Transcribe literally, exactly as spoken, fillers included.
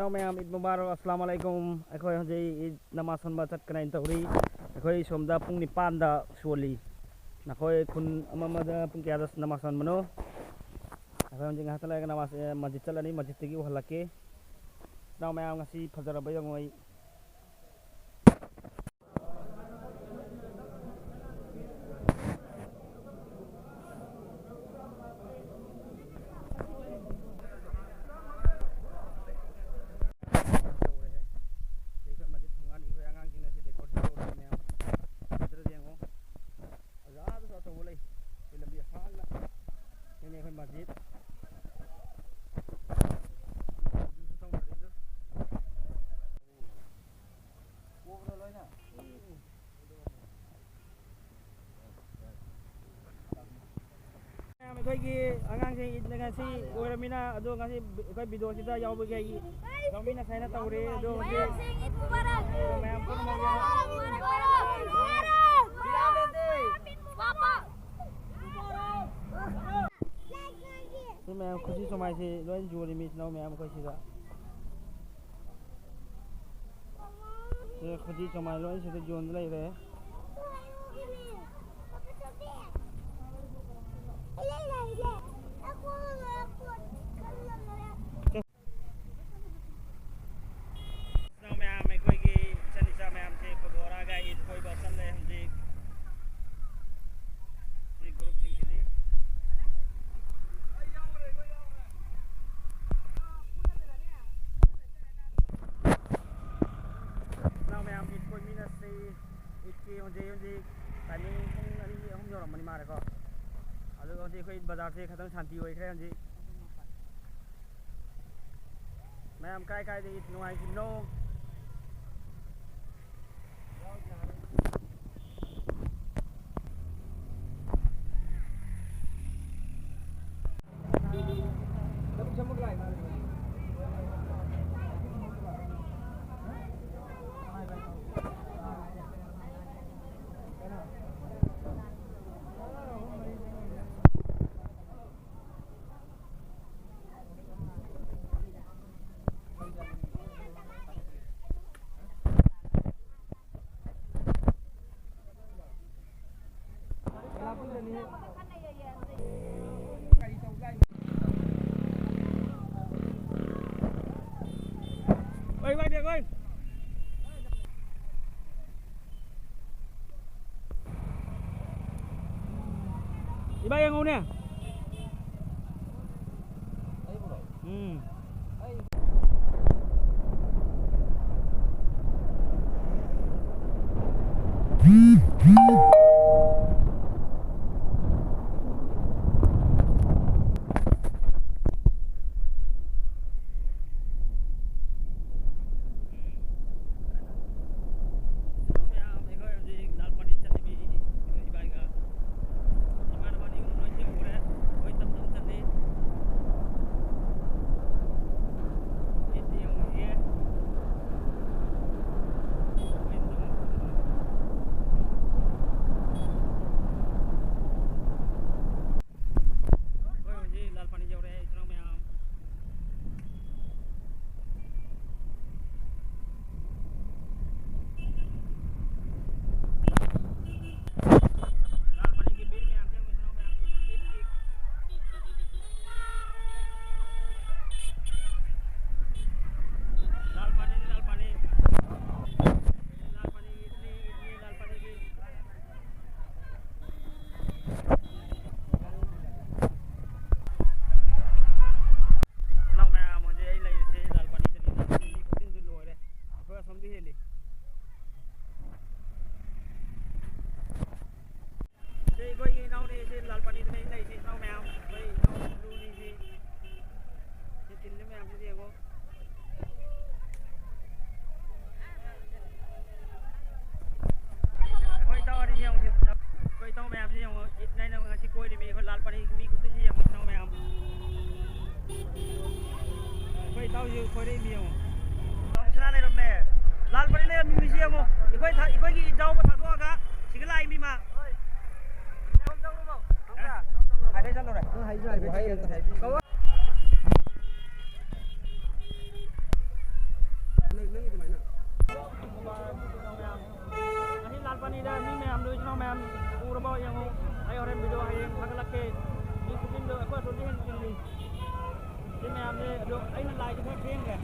ꯃꯌꯥꯝ, ꯏꯗ ꯃꯨꯕꯥꯔꯛ, ꯑꯁꯂꯥꯃꯨ ꯑꯂꯥꯏꯀꯨꯝ꯫ ꯑꯩꯈꯣꯏ ꯍꯧꯖꯤꯛ ꯏꯗ ꯅꯃꯥꯖ ꯁꯣꯟꯕ ꯆꯠꯀꯅꯦꯅ ꯇꯧꯔꯤ꯫ ꯑꯩꯈꯣꯏ ꯁꯣꯝꯗ ꯄꯨꯡ ꯅꯤꯄꯥꯟꯗ ꯁꯣꯜꯂꯤ꯫ ꯅꯈꯣꯏ ꯈꯨꯟ ꯑꯃꯃꯗ ꯄꯨꯡ ꯀꯌꯥꯗ ꯅꯃꯥꯖ ꯁꯣꯟꯕꯅꯣ? ꯑꯩꯈꯣꯏ ꯍꯧꯖꯤꯛ ꯉꯥꯏꯍꯥꯛꯇꯪ ꯂꯩꯔꯒ ꯅꯃꯥꯖ, ꯑꯦ, ꯃꯁꯖꯤꯗ ꯆꯠꯂꯅꯤ, ꯃꯁꯖꯤꯗꯇꯒꯤ ꯎꯍꯜꯂꯛꯀꯦ꯫ ꯏꯅꯥꯎ ꯃꯌꯥꯝ, ꯉꯁꯤ ꯐꯖꯔꯕ ꯌꯦꯡꯉꯣ ꯑꯩ꯫ ꯇꯧꯔꯦꯍꯦ꯫ ꯁꯤ ꯑꯩꯈꯣꯏ ꯃꯁꯖꯤꯗ ꯊꯣꯡꯒꯥꯟ, ꯑꯩꯈꯣꯏ ꯑꯉꯥꯡꯁꯤꯡꯅ ꯁꯤ decoration ꯇꯧꯔꯦ ꯃꯌꯥꯝ꯫ ꯐꯖꯗ꯭ꯔꯗꯤ ꯌꯦꯡꯉꯣ꯫ ꯑꯣꯖꯥꯗꯨꯁꯨ ꯑꯆꯧꯕ ꯂꯩ꯫ ꯑꯩꯈꯣꯏ ꯂꯝꯕꯤ ꯍꯥꯡꯅ꯫ ꯁꯤꯅꯤ ꯑꯩꯈꯣꯏ ꯃꯁꯖꯤꯗ꯫ ꯑꯗꯨꯁꯨ ꯇꯧꯅꯔꯤꯗꯨ꯫ ꯎꯕ꯭ꯔꯣ ꯂꯣꯏꯅ? ꯃꯌꯥꯝ, ꯑꯩꯈꯣꯏꯒꯤ ꯑꯉꯥꯡꯁꯤꯡ ꯏꯗ ꯉꯁꯤ ꯑꯣꯏꯔꯃꯤꯅ, ꯑꯗꯣ ꯉꯁꯤ ꯑꯩꯈꯣꯏ video ꯁꯤꯗ ꯌꯥꯎꯕꯒꯤ ꯑꯩ ꯌꯥꯎꯃꯤꯟꯅꯁꯦ ꯍꯥꯏꯅ ꯇꯧꯔꯦ꯫ ꯑꯗꯣ ꯍꯧꯖꯤꯛ ꯃꯌꯥꯝ ꯄꯨꯝꯅꯃꯛ ꯌꯥꯎ-, ꯁꯤ ꯃꯌꯥꯝ ꯈꯨꯖꯤ ꯆꯨꯃꯥꯏꯁꯤ ꯂꯣꯏ ꯌꯣꯜꯂꯤ, ꯃꯤ ꯏꯆꯤꯟ ꯏꯅꯥꯎ ꯃꯌꯥꯝ ꯑꯩꯈꯣꯏ ꯁꯤꯗ꯫ ꯁꯤ ꯈꯨꯖꯤ ꯆꯨꯃꯥꯏ ꯂꯣꯏ ꯁꯤꯗ ꯌꯣꯟꯕ ꯂꯩꯔꯦ꯫ ꯏꯆꯤꯟ ꯏꯅꯥꯎ ꯃꯌꯥꯝ, ꯑꯩꯈꯣꯏꯒꯤ ꯏꯆꯟ ꯏꯆꯥ ꯃꯌꯥꯝꯁꯦ ꯄꯨꯊꯣꯔꯛꯑꯒ ꯏꯗ ꯀꯣꯏꯕ ꯆꯠꯂꯦ ꯍꯧꯖꯤꯛ꯫ ꯁꯤ ꯒ꯭ꯔꯨꯞꯁꯤꯡꯁꯤꯗꯤ꯫ ꯏꯆꯤꯟ ꯏꯅꯥꯎ ꯃꯌꯥꯝ, ꯏꯗ ꯀꯣꯏꯃꯤꯟꯅꯁꯤ꯫ ꯏꯗꯀꯤ ꯍꯧꯖꯤꯛ ꯍꯧꯖꯤꯛ timing ꯄꯨꯡ ꯑꯅꯤ ꯑꯍꯨꯝ ꯌꯧꯔꯝꯃꯅꯤ ꯃꯥꯜꯂꯦꯀꯣ꯫ ꯑꯗꯨꯒ ꯍꯧꯖꯤꯛ ꯑꯩꯈꯣꯏ ꯕꯖꯥꯔꯁꯦ ꯈꯤꯇꯪ ꯁꯥꯟꯇꯤ ꯑꯣꯏꯈ꯭ꯔꯦ ꯍꯧꯖꯤꯛ꯫ ꯃꯌꯥꯝ ꯀꯥꯏ ꯀꯥꯏꯗ ꯏꯗ ꯅꯨꯡꯉꯥꯏꯈꯤꯕꯅꯣ? ꯀꯔꯤ ꯇꯧꯕ ꯂꯥꯛꯏꯅꯣ? ꯑꯣꯏ, ꯏꯕꯥꯏ ꯕꯦꯒ ꯑꯣꯏ꯫ ꯏꯕꯥꯏ ꯌꯦꯡꯉꯧꯅꯦ꯫ ꯎꯝ꯫ ꯑꯩꯈꯣꯏ ꯍꯧꯖꯤꯛ ꯂꯥꯜ ꯄꯥꯅꯤ ꯌꯧꯔꯦ, ꯏꯆꯤꯟ ꯏꯅꯥꯎ ꯃꯌꯥꯝ꯫ ꯂꯥꯜ ꯄꯥꯅꯤꯒꯤ ꯕꯤꯜ ꯃꯌꯥꯝꯁꯦ ꯌꯦꯡꯉꯨ, ꯏꯆꯤꯟ ꯏꯅꯥꯎ ꯃꯌꯥꯝ꯫ ꯂꯥꯜ ꯄꯥꯅꯤ, ꯂꯥꯜ ꯄꯥꯅꯤ꯫ ꯂꯥꯜ ꯄꯥꯅꯤꯒꯤ ꯏꯗꯅꯤ, ꯏꯗꯅꯤ ꯂꯥꯜ ꯄꯥꯅꯤꯒꯤ꯫ ꯏꯅꯥꯎ ꯃꯌꯥꯝ, ꯍꯧꯖꯤꯛ ꯑꯩ ꯂꯩꯔꯤꯁꯦ ꯂꯥꯜ ꯄꯥꯅꯤꯗꯅꯤ꯫ ꯂꯥꯜ ꯄꯥꯅꯤꯒꯤ ꯈꯨꯆꯤꯟꯁꯨ ꯂꯣꯏꯔꯦ꯫ ꯑꯩꯈꯣꯏ ꯑꯁꯣꯝꯗꯤ ꯍꯦꯜꯂꯤ꯫ ꯁꯤ ꯑꯩꯈꯣꯏꯒꯤ ꯏꯅꯥꯎꯅꯤ, ꯁꯤ ꯂꯥꯜ ꯄꯥꯅꯤꯗꯅꯤ ꯂꯩꯔꯤꯁꯦ, ꯏꯅꯥꯎ ꯃꯌꯥꯝ꯫ ꯑꯩꯈꯣꯏ ꯏꯅꯥꯎ ꯕ꯭ꯂꯨꯅꯤ ꯁꯤ꯫ ꯁꯤ ꯇꯤꯜꯂꯤ ꯃꯌꯥꯝꯁꯤꯗꯤ ꯌꯦꯡꯉꯣ꯫ ꯑꯩꯈꯣꯏ ꯏꯇꯥꯎ ꯑꯅꯤ ꯌꯦꯡꯉꯨꯁꯤ꯫ ꯑꯩꯈꯣꯏ ꯏꯇꯥꯎ ꯃꯌꯥꯝꯁꯤ ꯌꯦꯡꯉꯣ꯫ ꯏꯠ ꯅꯥꯏꯅ ꯉꯁꯤ ꯀꯣꯏꯔꯤꯃꯤ ꯑꯩꯈꯣꯏ ꯂꯥꯜ ꯄꯥꯅꯤ ꯃꯤ ꯈꯨꯆꯤꯟꯁꯤ ꯌꯦꯡꯉꯣ ꯏꯇꯥꯎ ꯃꯌꯥꯝ꯫ ꯑꯩꯈꯣꯏ ꯏꯇꯥꯎꯁꯤ ꯀꯣꯏꯔꯛꯏꯃꯤ ꯌꯦꯡꯉꯣ꯫ ꯏꯇꯥꯎ ꯁꯅꯥ ꯂꯩꯔꯝꯃꯦ꯫ ꯂꯥꯜ ꯄꯥꯅꯤ ꯂꯩꯔꯝꯃꯤ ꯃꯤꯁꯤ ꯌꯦꯡꯉꯣ꯫ ꯑꯩꯈꯣꯏ ꯊ-, ꯑꯩꯈꯣꯏꯒꯤ ꯏꯇꯥꯎ ꯑꯃ ꯊꯥꯗꯣꯛꯑꯒ ꯁꯤꯒ ꯂꯥꯛꯏꯃꯤ ꯃꯥ꯫ ꯍꯥꯏꯐꯦꯠ ꯆꯠꯂꯨꯔꯦ꯫ ꯅꯪ ꯍꯥꯏꯁꯨ ꯍꯥꯏꯐꯦꯠ ꯆꯠꯀꯦ꯫ ꯅꯪ, ꯅꯪꯒꯤ ꯑꯗꯨꯃꯥꯏꯅ꯫ ꯉꯁꯤ ꯂꯥꯜ ꯄꯥꯅꯤꯗ ꯃꯤ ꯃꯌꯥꯝꯗꯣ, ꯏꯆꯤꯟ ꯏꯅꯥꯎ ꯃꯌꯥꯝ ꯎꯔꯕꯣ ꯌꯦꯡꯉꯣ꯫ ꯑꯩ ꯍꯣꯔꯦꯟ ꯚꯤꯗꯤꯑꯣ ꯁꯤ ꯃꯌꯥꯝꯁꯦ ꯑꯗꯣ ꯑꯩꯅ ꯂꯥꯏꯁꯦ ꯈꯔ ꯐꯦꯡꯈ꯭ꯔꯦ꯫